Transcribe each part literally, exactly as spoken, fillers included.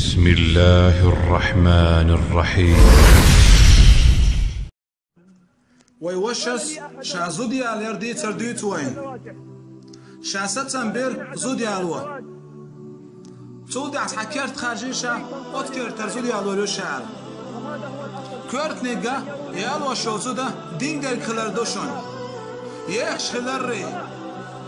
بسم الله الرحمن الرحيم. Вай вашас ша зуда ялар дийцар дуьйцу вайна. Ша сацам бир зуда яло. Цул тӀаьхьа цхьа керта харжийра ша, оцу кертара зуда ялор ю ша аьлла. Коьртаниг а ялош йолу зуда дингарг хилар ду шуна. Ехаш хиларрий,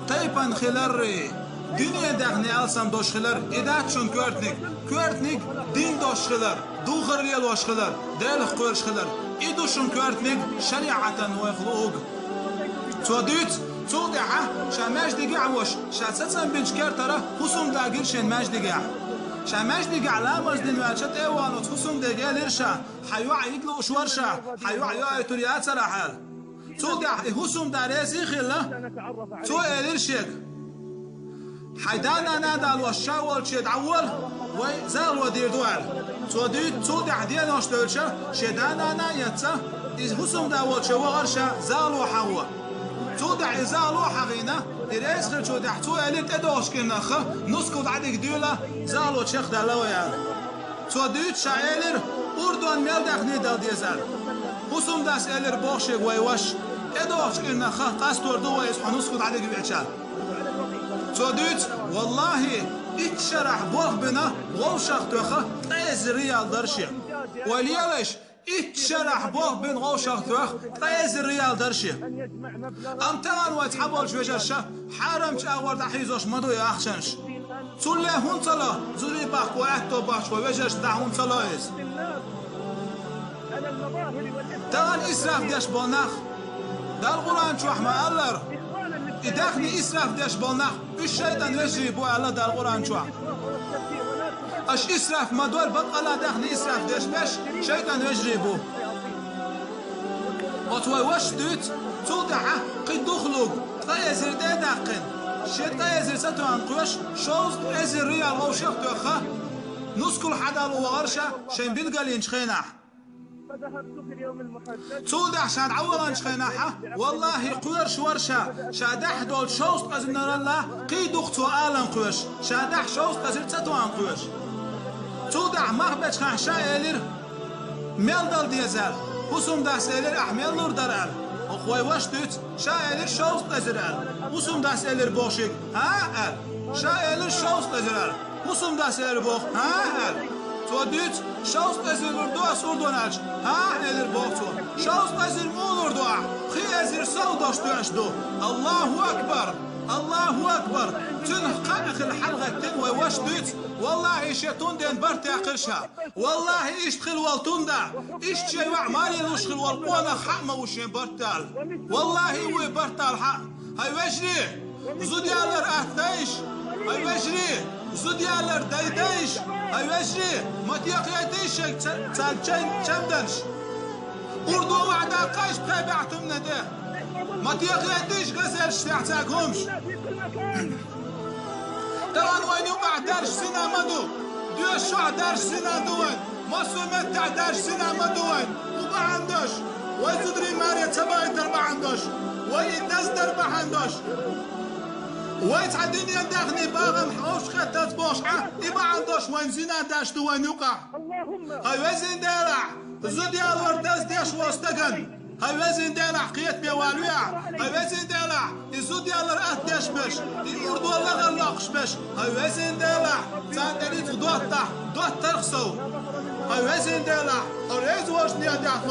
тайпана хиларрий, дуьненан даьхни алсам долуш хилар, и дац шуна коьртаниг. Коьртаниг дин долуш хилар, духар лелош хилар, Делах кхоьруш хилар. И ду шуна коьртаниг шариӀатан вайх луург. Цо дуьйцу, цул тӀаьхьа ша маьждигехь а волуш, ша сацам бинчу кертара хӀусамда гира шен маьждигехь. Ша маьждигехь ламаз дина ваьлча тӀе а вахана оцу хӀусамдега элира ша: «Хьан йоӀ йига лууш вара ша, хьан йоӀ йоуьйтур яцара хьан?» Цул тӀаьхьа и хӀусамда реза а хилла, цо элира шега: «Хьайн да-нана далош ша волчу дӀавола, вай захало дийр ду», – аьлла. Цо дуьйцу, цул тӀаьхьа денош девлча, шен да-нана а эцна, иза хӀусамда волчу вахара ша захало хьахо. Цул тӀаьхьа и захало а хьахийна, и реза хиллачул тӀаьхьа цо элира тӀедогӀучу кӀирнахха: «Нускал дӀадига дуьйла, захало чекхдаьлла вай», – аьлла. Цо дуьйцу, ша элира: «Урдон мел даьхни дала дезара?» ХӀусамдас элира боху шега: «Вай ваша, тӀедогӀучу кӀирнахха къастор ду вай иза хьо нускал дӀадига веача». Цо дуьйцу: «Валлахьи, итт шарахь болх бина, вовшах тоьхна, ткъе эзар риал дара шен». Ойла елаш, итт шарахь болх бина, вовшах тоьхна, ткъе эзар риал дара шен. Амма тахана вай цхьаболчу вежарша хьарамчу агӀор дӀахьийзош ма ду и ахчанаш. Цулла хӀунда ца ло, зудий баккха аьтто бахча вай вежаршна дӀа хӀунда ца ло иза? Тахана исраф деш болу нах, Дала Къуръан чохь ма-аллара, и даьхни исраф деш болу нах, уьш шайтӀан вежарий бу аьлла Дала Къуръан чохь. Аша исраф ма дойла, баккъалла даьхни исраф деш берш шайтӀан вежарий бу. Оцу вай вашас дуьйцу, цул тӀаьхьа кхин дукха луг, ткъе эзар тӀе а даьккхина, шен ткъе эзар ца тоьхна кхоьруш, шовзткъа эзар риал вовшах а тоьхна, нускал хьадала вахара ша шайн билгалйинчу хенахь. Цул тӀаьхьа ша дӀаваханчу хенахь, валлахьи, кхоьруш вара ша, ша даьхьа долчу шовзткъа эзарал а кхин дукха цо алам кхоьруш, ша даьхьа шовзткъа эзар ца тоьхна кхоьруш. Цул тӀаьхьа мах бечу хенахь ша элира: «Мел дала деза?» аьлла. ХӀусамдас элира: «Ахь мел лур дара?» аьлла. Оха вай вашас дуьйцу, ша элира: «Шовзткъа эзар», аьлла. ХӀусамдас элира боху шега: «ХӀан?» аьлла. Ша элира: «Шовзткъа эзар», аьлла. ХӀусамдас элира боху: «ХӀан?» аьлла. Цо дуьйцу: «Шовзткъа эзар лур ду ас Урдон?» аьлча: «ХӀан?» элира боху цо. «Шовзткъа эзар муха лур ду ахь? Пхи эзар сов дош тоьаш ду». Аллаху акбар! Аллаху акбар! Цуьнан кхаъ хила хьалагӀеттина вай вашас дуьйцу, валлахьи, шен тундан барт яьккхира ша. Валлахьи, иштта хила волу тунда, иштта шен йоӀ маре луш хила волу къонах хьаъ ма ву шен барт аьлла. Валлахьи, вуй барт аьлла хьаъ. ХӀай вежарий, зуда ялар атта дайша! ХӀай вежарий, зуда ялар дай дайша! ХӀай вежарий, ма текхийтийша шайга ца-, царна чай-, чамданаш! Урдо вахьа даккхийша пхи бӀе туьмана тӀе! Ма текхийтийша газеташ тӀехь цаьрга хӀумаш! Тахана вайна юкъахь дарш зина ма ду, доьшуш чохь дарш зина ду вайн, массо а меттехь дарш зина ма ду вайн. ХӀун бахьана долуш? Вай зударий маре ца байтар бахьана долуш, вай и даздар бахьана долуш, вай цхьа дуьненан даьхни багӀан хьовш хетталц бохуш Ӏа, и бахьана долуш вайн зина даш ду вайн юкъахь. ХӀай везин Делахь, зуда ялор даздеш волу стагана, хӀай везин Делахь, кхетаме валаве ахь, хӀай везин Делахь, и зуда ялар атта деш берш, и урдо лахара локхуш берш, хӀай везин Делахь, царна тӀе ницкъ доттахь, доттарх сов. ХӀай везин Делахь, хьо реза волчу нехан тӀехь